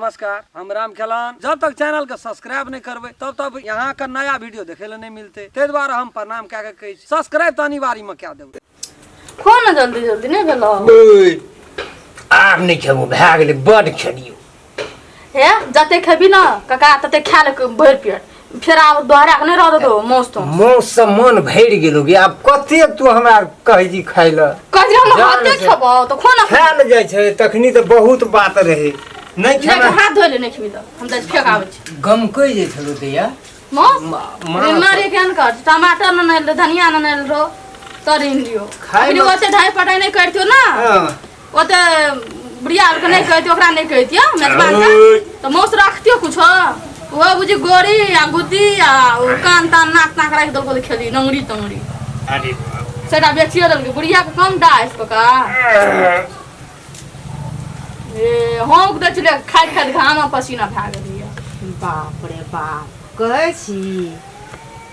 नमस्कार, हम राम खेलान। जब तक चैनल के सब्सक्राइब नहीं करबै तब तक यहाँ के नया वीडियो देखे ले नहीं मिलते, ताहि दुआरे हम प्रणाम कए के कहै छी सब्सक्राइब तऽ अनिवार्य में कए देबै। खो ने जल्दी जल्दी नहि भेलो। आब नहि खेबो, भए गेलै, बड खेलियौ। हे जते खेबी ना काका तते खा ले भरि पेट, फेर आब दोहरा के नहि रह देतो मौस तो। मौस से मन भरि गेलो गे, आब कतेक तू हमरा कहै छी खाइ लए। कहै हम जान हाथे से। खेबो तो खो ना। खायल जाइ छै तखनी तऽ बहुत बात रहै। नहि नहि खेना हाथ धोइ ले नहि खेबी तऽ हम तऽ फेक आबै छी। गमकै जे छलो दैया मौस माछ। मारे केहन कर टमाटर न आनल, धनिया न आनल रहो तर आनि लियो। खाइ अखनी मे- ओते ढाई पटाई नहि करितियो ना, हँ। ओते बुढ़िया आरके नहि कहितियो, ओकरा नहि कहितियो मेजबान के, तऽ मौस रखतियो कुछो। ओ बुझी गोरी आ गुद्दी आ ओ कान तान नाक ताक राखि देलको तऽ खेली नंगरी तंगरी। अरे सेटा बेचियो देलकै बुढ़िया के कम डाइस कका। ए हौंक दै छलै खाइत खाइत घाम पसीना भए गेलैया। बाप रे बाप, कहै छी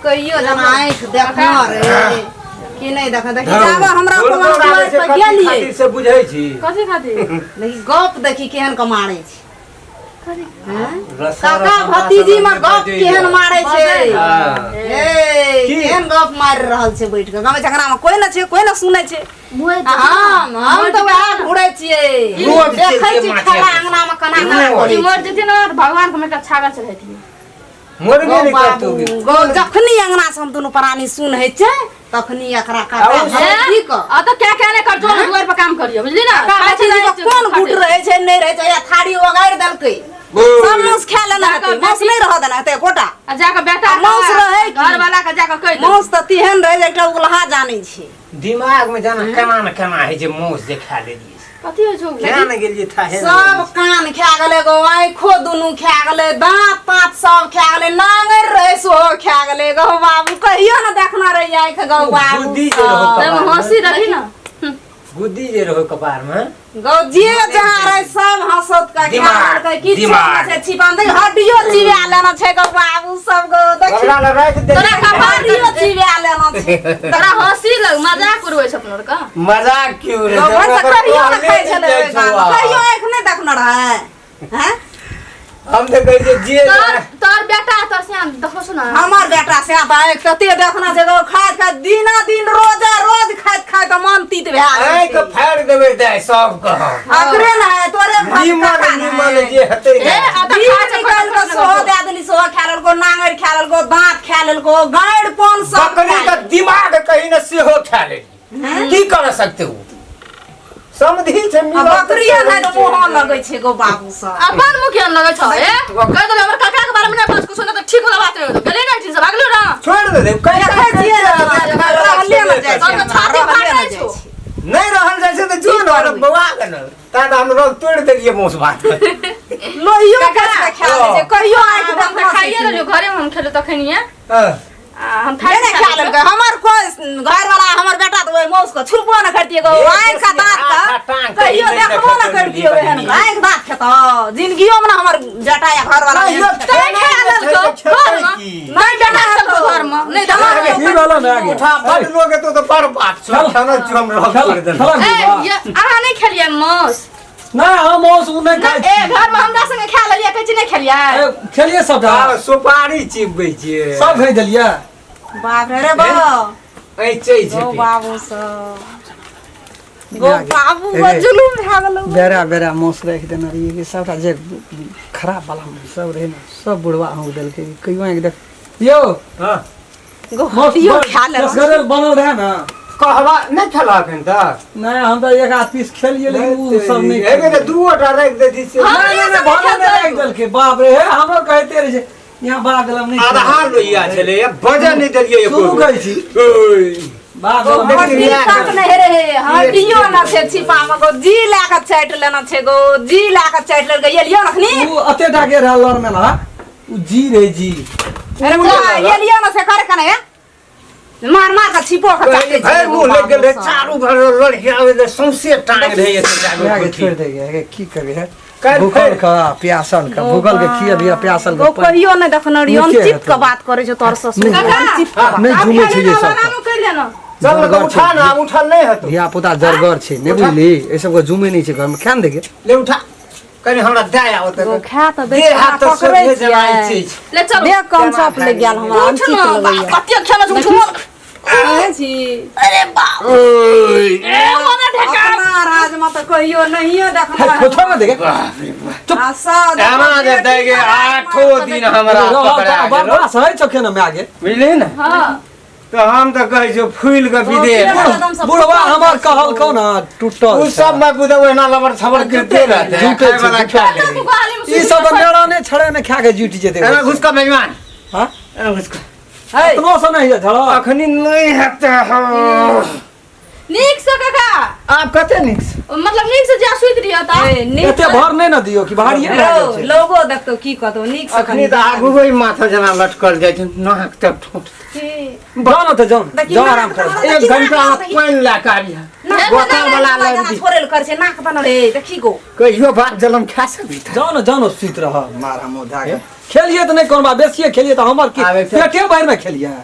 कहियो जना आँखि देखना रे कि नहि देखना। देखी जाबे हमरा गोर कोनो गोर आबै दुआरि छै, पर कथी गेलियै खातिर से बुझै छी? कथी खातिर? देखी गप देखी केहन के मारै छै। हैं? रसा काका रसा भतीजी में रसा गप बजैया। केहन मारै छै। हाँ। ए की? केहन गप मारि रहल छै बैठ के। गाँव झगड़ा में कोई न छै, कोई न सुनै छै। मोरि आ हम तऽ वएह घुरै छियै, रोज देखै चलि छी के माथे खड़ा पर। अंगना में केना केना रोज। करै ई मरि जेतियै ने तऽ भगवान के हम एकटा छागर चढ़ैतियै। मरबे गौ नहि बाबू करतौ गे। गौ जखनी अंगना से हम दुनू प्राणी सुन होइ छै तखनी एकरा आ काका ओ भगवती क आ तऽ क्या क्या नहि कर जो दुआर पर काम करियो, बुझली ना? काका खाइ छै भतीजी नहि के कोन खाइ गुट छै। रहै छै नहि रहै छै, या थारी ओगारि देलकै, सब मांस खा लेना हेतै, मांस नहि रहऽ देना हेतै एकोटा। आ जाके बेटा आ मांस रहै की? घर वाला के जाके कहि दे। मांस तऽ तेहन रहै जे एकटा उगलहा जानै छै। दिमाग में जाना केना ने केना होइ छै मांस जे खा लेलियै। कथी होइ छौ? केना ने गेलियै थाहे ने सब कान खा गेलै गो, आँखो दुनू खा गेलै, दाँत ताँत सब खा गेलै, नांगरि रहै सेहो खा गेलै गौ बाबू। कहियो ने देखना रही आँखि गौ बाबू। बुद्धि जे रहौ ताहिमे कपार मे, हँसी रही ना। बुद्धि जे रहौ कपार में गौ जे जहाँ रहै सब हँसत के खा दिमाग, लेलकै, किछु दिमाग। नहि छै छिपान। देख हड्डियो चिबा लेना छै गौ बाबू सब गौ, देखी ओकरा लग राखि दे। तोरा कपार हड्डियो चिबा लेना छै। तोरा हँसी लग मजाक उड़बै छै अपनो आरके। मजाक क्यों रे? गौ घर से ओकर कहियो ने कहले खाइ नहि छलै जाइ ओहि छौ गाम, आ। कहियो आँखि नहि देखने रहै हैं? हम तऽ कहै छियै जे तोर तोर बेटा तोर सियान देखो सुना। हमर बेटा से आँखि तते देखना छै गौ, खाइत खाइत दिना दिन रोजे रोज खाइत खाइत मन तीत भए गेल आँखि छै। फाड़ि देबै दाइ सबके हम। अकरे ने है तोरे भात निमन काका ने निमन है। जे हेतै ए ने। आ तऽ जीभ खा छै निकालि कऽ सेहो दए देली, सेहो खा लेलको, नांगरि खा लेलको, दाँत खा लेलको, गाड़ि पान सब बकरी खा के दिमाग कही ने सेहो खा लेली, की कर सकते हो? समझी छै आ मिलल तऽ बकरियो नहि तऽ छै। मुँह लगै छै गो बाबू सब। अपन मुँह केहन लगै छौ? ए कहि देलौ हमर काका के बारे मे नहि बाज कुछो, नहि तऽ ठीक वाला बात नहि होतो। गेलै ने एहिठाम से भागलौ ना। छोड़ि देलै देखै छियै ने, रहले ने जाइ छै तोर तऽ हमरा, छाती रहले ने फाटै जाइ छौ। छै। नहि रहल जाइ छै तऽ जो ने बौआ के ने ता तऽ हम रग तोड़ि देलियै मौस भात के। लोहियो काका, कस के खा लै छै, कहियो आँखि हम तऽ देखना खाइए लेलियौ, घरे मे हम खेलौ तखनिये। हँ। आ हम नहि थारी ने खा लेलकै हमर कोइ घरवाला, हमर बेटा तऽ ओहि मौस के छुपो ने करतियै गो, आँखि के दाँत हाथ के टाँग कहियो कहीं नहि देखबो ने देखैत करतियै रहियै। ओहन आँखि दाँत खेतौ जिंदगियो मे ने हमर बेटा या घरवाला कहियो एहन खेतौ। तैं खा लेलकौ खेतै घरमे। की? नहि बेटा खेलकौ घरमे, नहि दमाद की भेलो ने आगे? उठा बड लोग एतो तऽ बड़ बात छौ। चल। खाना हम रग खेलक तोड़ि देलहुँ। खेलक ए बौआ? ये अहाँ नहि खेलियै मौस? नहि, हम मौस उ नहि ना खाइ ए छी। घर में हमरा संगे खा लेलियै, कहै छी नहि खेलियै। ए, खेलियै सबटा। आ, सुपारी चिबबै छियै। सब भेज देलियै। बाप रे रे बा ऐचै छै गौ पेट। बाबू सब गौ बाबू हे गौ गे। जुलुम भए गेलौ। बेरा बेरा मौस राखि देने रहियै कि सबटा जे खराब वाला सब रहै ने, सब बुढ़वा हम देलकै। कहियो आँखि देख यौ। हँ। गौ मौस हड्डियो खा लेलौ। रसगुल्ला बनल रहै ने। कहबा नहि खेलह एखन तक? नहि, हम तऽ एक आध पीस खेलियै लेकिन ओ सब नहि हे गे, तऽ खेलियै। दूओ टा राखि दैती से। नहि नहि नहि, भने नहि राखि देलकै। बाप रे, हे हमरो कहिते रहै छै यहाँ बाप देलम नहि आधा लोहिया छलै बजऽ नहि देलियै एको शुरू बेर। कहै छी ओय। बाप देलम देखियौ, नहि। हड्डी तक नहि रहे, हड्डियो न छै छिपा मे गो, जी लए कऽ चाटि लेना छै गो, जी लए कऽ चाटि लेलकै। एलियो नखनी ओ अते टा के रहल लड़ में ना ओ जी रे जी। अरे बा, एलियो न से करे कने मार मार के छिपो के चाटे भरि मुँह लागि गेल रहै, चारू भर लड़िया आबै रहै, सौंसे टांग रहै एते जागो लए के कुट्टी। छोड़ि दे गे, की करबै हे? काल्हि भूखल फेर- के प्यासल के, भूखल के खियबिया प्यासल के गो पानि। कहियो नहि देखने रहियो, नीके चिप हेतौ। के बात करे छौ तोर ससुर, नहि। चिप के बात। नहि आब झूमै खाली छै ये ना सब बनानो करि लेना। चल ने तऽ जरगर उठा छै। ने, आब उठल नहि हेतौ। धिया पुता जरगर छै नहि बुझली, एहि सबके जुमे नहि छै घरमे। खा ने देखे ले उठा। कनी हमरा दया होते गो खा त दै देह हाथ तऽ पकड़ै सोझे जमाइ छियै। छी। ले चलू देख कम चप लागि गेल हमरा उठ अनचित न लगैया। कते खेला छै उठो कहै छी अरे बाप ओय ए मोना ढेका अपना राजमे तऽ कहियो नहियो देखना खोथो में देखे बाप रे बाप आ सब एना जे दै गे आठो दिन हमरा पकड़ा गेलो बड़ा सही चौके ना मैं आगे बुझलिही ने हां तऽ हम तऽ कहै छियौ फूलि कऽ विदे बुढ़वा हमर कहल कौ ना टूटल ओ सब मैं बुझे ओहिना लबर छबर करते रहते झूठे खाय वाला छै, खा ले ई सब नेड़ा ने छड़े ने खा के जुटि जेतै एना घुस कऽ मेजबान हां एना घुस कऽ एतनो से नहीं है झड़ा अखनी नहीं हेतै हौ नीक से काका आब कते नीक से मतलब नीक से जा सुति रहियो त ए, नीक एते भर नहीं ना दियो कि भारी भए गेल छै। लोगो देखतौ की कहतौ नीक से अखनी तऽ आगू वही माथा जेना लटकल जाइ छै नाक तक ठोक जाओ ना तऽ जाओ देखी जाओ नाक आराम तऽ कर एक घंटा पानि लए कऽ आबी बोतल वाला लाबि दी छोड़े कर छै नाक बनल रे देखी गो कहियो बाप जलम खा सकबी जाओ ना जाओ ना सुति रह मारा मुँह धागे खेलिए तऽ नहीं कोनो बात बेसिए खेलिए तऽ हमर की आबे छै। पेटे भरि में खेलिए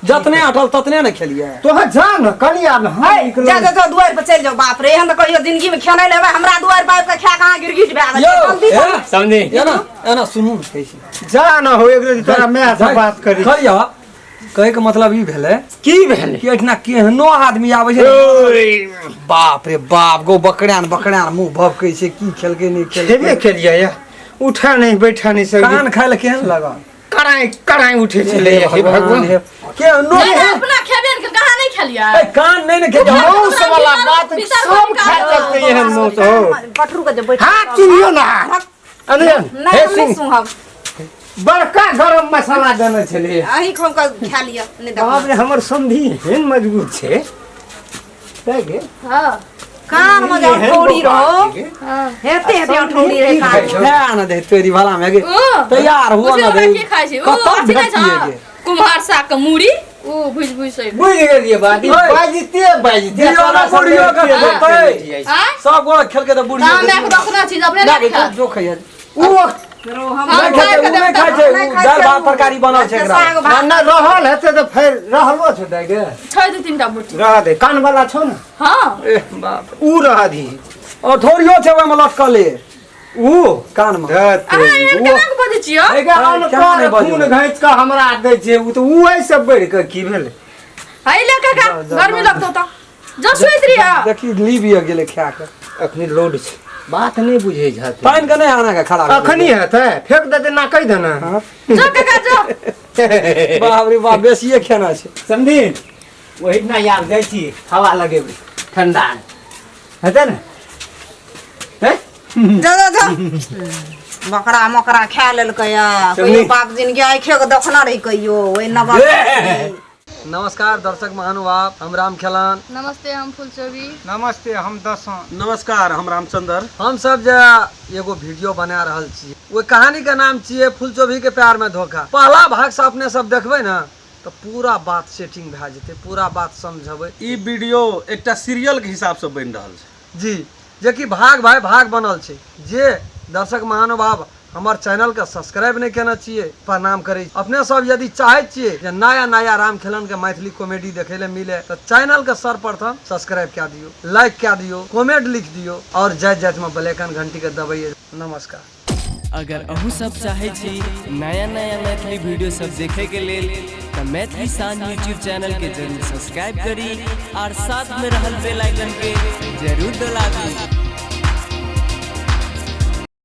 जतने अटल ततने ने खेलिए तोहर जा न कनी आब हम निकलो जा जा जा दुआर पर चलि जाओ बाप रे एहन तऽ कहियो जिंदगी में खेनाइ लेबै हमरा दुआर पर आबि कऽ खा कहाँ गिरगिट भए गेल यौ जल्दी ए, समझी एना एना सुनू ने कहै छी जा न हो एक रोज तोरा माय से बात करी कहिया कहै के मतलब ई भेलै की भेलै कि एहिठिना केहनो आदमी आबै छै ने, ओय बाप रे बाप गो बकरान बकरान मुँह भभकै छै की खेलकै नहि खेबे खेलकै केलियै या उठा नहीं बैठा नहीं सकी कान खाय लए केहन लगल कड़ाई कड़ाई उठे छलै हे भगवान हे केहनो नहीं नहीं, अपना खेबे ने कहाँ नहीं खेलिया ए, कान नहीं ने खेलिए मौस वाला बात सब खा सकते एहन मौस हो पटरू के जे बैठ हाथ चुनियो ना अरे नहि हे हम नहि सुन सुनब बड़का गरम मसाला देने छलै अहीं खम कऽ खा लिअ नहि बाप देखब रे हमर समधी एहन मजबूत छै तै गे हाँ कान में जे एहन अठौरी बौआ रहो छै गे। हेते हेते अठौरी रहे की कान खाइ में। छौ? ले ना दे तोरी भला में गे ओ तैयार हुआ बुझियौ ना ओकरा दे की खाइ छै ओ कतऽ अथी नहि भेटिए छै गे कुम्हार साग के मूड़ी ओ भुजि भुजि से बुझि गेलियै बात ई ओए। बाजिते बाजिते दियौ ना बुढ़ियो के खेतै। आँय सब गोड़ा खेलके तऽ बुढ़ियो दाम एक रखना चीज अपने ना नहीं गे खा जो खैया उ रो हम हम नहि खेतै उ नहि खाइ छै नहि उ खाइ दालि छै भात उ। तरकारी बनल छै एकरा साग भात ना रहल हेतै तऽ फेर रहलो छै दाइ गे छै दू तीन टा बुटी रह दे कान वाला छौ ने हाँ एह बाप उ रह दी अठौरियो छै ओहिमे लटकले उ कान में धत अहाँ एहन उ केना के बजै छियै एगे केना नहि अनकर बजबै? खून घैच कऽ हमरा दै छै उ तऽ उ एहि से बढ़ि कऽ की भेलै है ले काका जाओ, जाओ, गर्मी लगतौ तऽ जो सुति रहिया देखी लीबियो गेलै खा के अखनी लोड छै बात नहि बुझै छथि पानि के नहि आना के खड़ा अखनी हेतै फेंक देतै ना कहि देना हाँ। जो काका जो बाप रे बाप बेसिए खेना छै समझी ओहि ना यार जाइ छी हवा लगेबै ठंडा हेतै ने हैं? जा जा जा बकरा मकरा खा लेलकै या कहियो बाप जिनगी आँखे के देखना रही कहियो ओहि नबा नमस्कार दर्शक महानुभाव, हम राम खेलान। नमस्ते, हम फुलचोबी। नमस्ते, हम दसों। नमस्कार, हम रामचंद्र। हम सब जे एगो वीडियो बना रहल छी ओहि कहानी के नाम छियै फुलचोभी के प्यार में धोखा। पहला भाग से अपने सब देखबै ने तऽ पूरा बात सेटिंग भए जेतै, पूरा बात समझबै। ई वीडियो एकटा सीरियल के हिसाब से बनि रहल छै जी, जेकि भाग भाई भाग बनल छै। जे दर्शक महानुभाव हमर चैनल के सब्सक्राइब नहीं केने छियै, प्रणाम करै छी। अपने सब यदि चाहै छियै जे नया नया राम खेलन के मैथिली कॉमेडी देखै ले मिले तऽ चैनल के सर्वप्रथम सब्सक्राइब कए दियौ, लाइक कए दियौ, कमेंट लिख दियौ और जाइत जाइत में बेल आइकन घंटी के दबैयै। नमस्कार। अगर अहूँ सब चाहै छी नया नया मैथिली वीडियो सब देखे के लेल तऽ मैथिली शान यूट्यूब चैनल के जरूर सब्सक्राइब करी और साथ में रहल बेल आइकन के जरूर दबाबी।